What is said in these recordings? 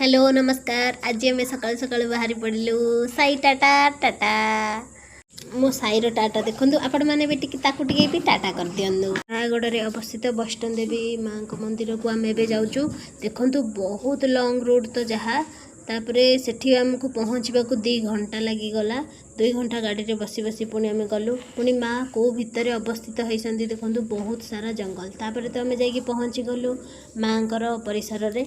Hello, ନମସ୍କାର। ଆଜି ଆମେ ସକାଳୁ ସକାଳୁ ବାହାରି ପଡ଼ିଲୁ। ସାଇ ଟାଟା ଟାଟା। ମୋ ସାଇର ଟାଟା ଦେଖନ୍ତୁ। ଆପଣମାନେ ବି ଟିକେ ତାକୁ ଟିକେ ବି ଟାଟା କରିଦିଅନ୍ତୁ। ନୟାଗଡ଼ରେ ଅବସ୍ଥିତ ବୈଷ୍ଣୋ ଦେବୀ ମାଆଙ୍କ ମନ୍ଦିରକୁ ଆମେ ଏବେ ଯାଉଛୁ। ଦେଖନ୍ତୁ, ବହୁତ ଲଙ୍ଗ୍ ରୁଟ୍ ତ ଯାହା, ତାପରେ ସେଠି ଆମକୁ ପହଞ୍ଚିବାକୁ 2 ଘଣ୍ଟା ଲାଗିଗଲା। 2 ଘଣ୍ଟା ଗାଡ଼ିରେ ବସି ବସି ପୁଣି ଆମେ ଗଲୁ। ପୁଣି ମା କେଉଁ ଭିତରେ ଅବସ୍ଥିତ ହେଇଛନ୍ତି ଦେଖନ୍ତୁ, ବହୁତ ସାରା ଜଙ୍ଗଲ। ତାପରେ ତ ଆମେ ଯାଇକି ପହଞ୍ଚିଗଲୁ ମାଆଙ୍କର ପରିସରରେ।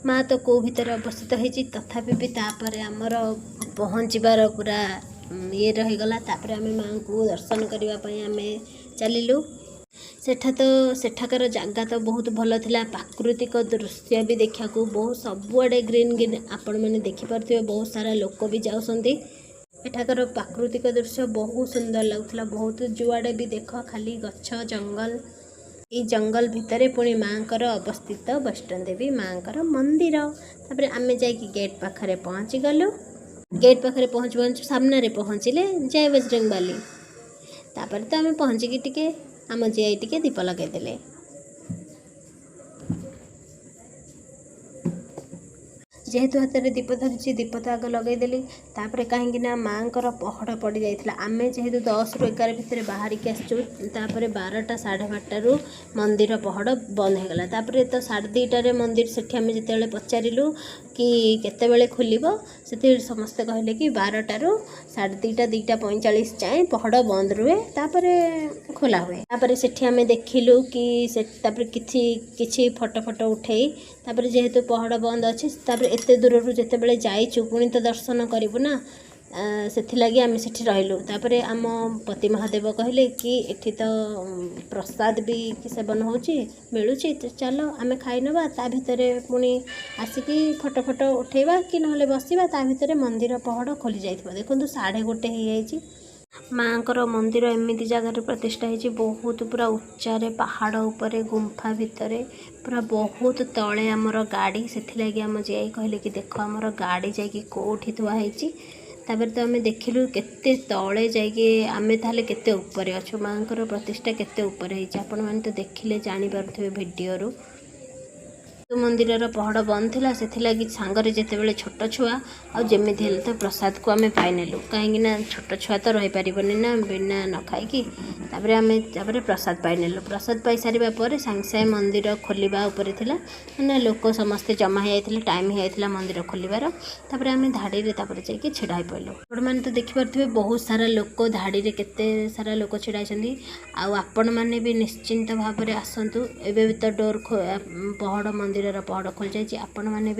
ମା ତ କେଉଁ ଭିତରେ ଅବସ୍ଥିତ ହେଇଛି, ତଥାପି ବି ତାପରେ ଆମର ପହଞ୍ଚିବାର ପୁରା ଇଏ ରହିଗଲା। ତାପରେ ଆମେ ମାଆଙ୍କୁ ଦର୍ଶନ କରିବା ପାଇଁ ଆମେ ଚାଲିଲୁ। ସେଠା ତ ସେଠାକାର ଜାଗା ତ ବହୁତ ଭଲ ଥିଲା। ପ୍ରାକୃତିକ ଦୃଶ୍ୟ ବି ଦେଖିବାକୁ ବହୁତ, ସବୁଆଡ଼େ ଗ୍ରୀନ୍ ଗ୍ରୀନ୍, ଆପଣମାନେ ଦେଖିପାରୁଥିବେ। ବହୁତ ସାରା ଲୋକ ବି ଯାଉଛନ୍ତି। ଏଠାକାର ପ୍ରାକୃତିକ ଦୃଶ୍ୟ ବହୁତ ସୁନ୍ଦର ଲାଗୁଥିଲା ବହୁତ। ଯୁଆଡ଼େ ବି ଦେଖ ଖାଲି ଗଛ, ଜଙ୍ଗଲ। ଏଇ ଜଙ୍ଗଲ ଭିତରେ ପୁଣି ମାଆଙ୍କର ଅବସ୍ଥିତ, ବୈଷ୍ଣୋ ଦେବୀ ମାଆଙ୍କର ମନ୍ଦିର। ତାପରେ ଆମେ ଯାଇକି ଗେଟ୍ ପାଖରେ ପହଞ୍ଚିଗଲୁ। ଗେଟ୍ ପାଖରେ ପହଞ୍ଚୁ ପହଞ୍ଚୁ ସାମ୍ନାରେ ପହଞ୍ଚିଲେ ଜୟ ବଜରଙ୍ଗବାଲି। ତାପରେ ତ ଆମେ ପହଞ୍ଚିକି ଟିକେ ଆମ ଜିଆଇ ଟିକେ ଦୀପ ଲଗାଇଦେଲେ। ଯେହେତୁ ହାତରେ ଦୀପ ଧରିଛି, ଦୀପ ତ ଆଗ ଲଗାଇଦେଲି। ତାପରେ କାହିଁକି ନା ମାଆଙ୍କର ପହଡ଼ ପଡ଼ିଯାଇଥିଲା। ଆମେ ଯେହେତୁ 10ରୁ 11 ଭିତରେ ବାହାରିକି ଆସିଛୁ, ତାପରେ 12ଟା 12:30ରୁ ମନ୍ଦିର ପହଡ଼ ବନ୍ଦ ହେଇଗଲା। ତାପରେ ତ 2:30ରେ ମନ୍ଦିର, ସେଠି ଆମେ ଯେତେବେଳେ ପଚାରିଲୁ କି କେତେବେଳେ ଖୋଲିବ, ସେଥିରେ ସମସ୍ତେ କହିଲେ କି 12ଟାରୁ 2:30, 2:45 ଯାଏଁ ପହଡ଼ ବନ୍ଦ ରୁହେ, ତାପରେ ଖୋଲା ହୁଏ। ତାପରେ ସେଠି ଆମେ ଦେଖିଲୁ କି ସେ ତାପରେ କିଛି କିଛି ଫଟୋ ଫଟୋ ଉଠେଇ, ତାପରେ ଯେହେତୁ ପହଡ଼ ବନ୍ଦ ଅଛି, ତାପରେ ଏତେ ଦୂରରୁ ଯେତେବେଳେ ଯାଇଛୁ ପୁଣି ତ ଦର୍ଶନ କରିବୁ ନା, ସେଥିଲାଗି ଆମେ ସେଠି ରହିଲୁ। ତାପରେ ଆମ ପତି ମହାଦେବ କହିଲେ କି ଏଠି ତ ପ୍ରସାଦ ବି ସେବନ ହେଉଛି, ମିଳୁଛି, ଚାଲ ଆମେ ଖାଇନେବା। ତା ଭିତରେ ପୁଣି ଆସିକି ଫଟୋ ଫଟୋ ଉଠେଇବା କି ନହେଲେ ବସିବା, ତା ଭିତରେ ମନ୍ଦିର ପହଡ଼ ଖୋଲି ଯାଇଥିବ। ଦେଖନ୍ତୁ, 1:30 ହେଇଯାଇଛି। ମାଆଙ୍କର ମନ୍ଦିର ଏମିତି ଜାଗାରେ ପ୍ରତିଷ୍ଠା ହେଇଛି, ବହୁତ ପୁରା ଉଚ୍ଚାରେ, ପାହାଡ଼ ଉପରେ, ଗୁମ୍ଫା ଭିତରେ ପୁରା, ବହୁତ ତଳେ ଆମର ଗାଡ଼ି। ସେଥିଲାଗି ଆମ ଜିଆଇ କହିଲେ କି ଦେଖ, ଆମର ଗାଡ଼ି ଯାଇକି କେଉଁଠି ଥୁଆ ହେଇଛି। ତାପରେ ତ ଆମେ ଦେଖିଲୁ କେତେ ତଳେ ଯାଇକି ଆମେ ତାହେଲେ କେତେ ଉପରେ ଅଛୁ, ମାଆଙ୍କର ପ୍ରତିଷ୍ଠା କେତେ ଉପରେ ହେଇଛି। ଆପଣମାନେ ତ ଦେଖିଲେ, ଜାଣିପାରୁଥିବେ ଭିଡ଼ିଓରୁ। ମନ୍ଦିରର ପହଡ଼ ବନ୍ଦ ଥିଲା, ସେଥିଲାଗି ସାଙ୍ଗରେ ଯେତେବେଳେ ଛୋଟ ଛୁଆ, ଆଉ ଯେମିତି ହେଲେ ତ ପ୍ରସାଦକୁ ଆମେ ପାଇନେଲୁ, କାହିଁକି ନା ଛୋଟ ଛୁଆ ତ ରହିପାରିବନି ନା ବିନା ନ ଖାଇକି। ତାପରେ ଆମେ ତାପରେ ପ୍ରସାଦ ପାଇନେଲୁ। ପ୍ରସାଦ ପାଇସାରିବା ପରେ ସାଙ୍ଗେ ସାଙ୍ଗେ ମନ୍ଦିର ଖୋଲିବା ଉପରେ ଥିଲା ନା, ଲୋକ ସମସ୍ତେ ଜମା ହେଇଯାଇଥିଲେ, ଟାଇମ୍ ହେଇଯାଇଥିଲା ମନ୍ଦିର ଖୋଲିବାର। ତାପରେ ଆମେ ଧାଡ଼ିରେ ତାପରେ ଯାଇକି ଛିଡ଼ା ହେଇପଡ଼ିଲୁ। ଆପଣମାନେ ତ ଦେଖିପାରୁଥିବେ, ବହୁତ ସାରା ଲୋକ ଧାଡ଼ିରେ, କେତେ ସାରା ଲୋକ ଛିଡ଼ା ହେଇଛନ୍ତି। ଆଉ ଆପଣମାନେ ବି ନିଶ୍ଚିନ୍ତ ଭାବରେ ଆସନ୍ତୁ। ଏବେ ବି ତ ଡୋର୍ ପହଡ଼, ମନ୍ଦିରର ପହଡ଼ ଖୋଲିଯାଇଛି। ଆପଣମାନେ ବି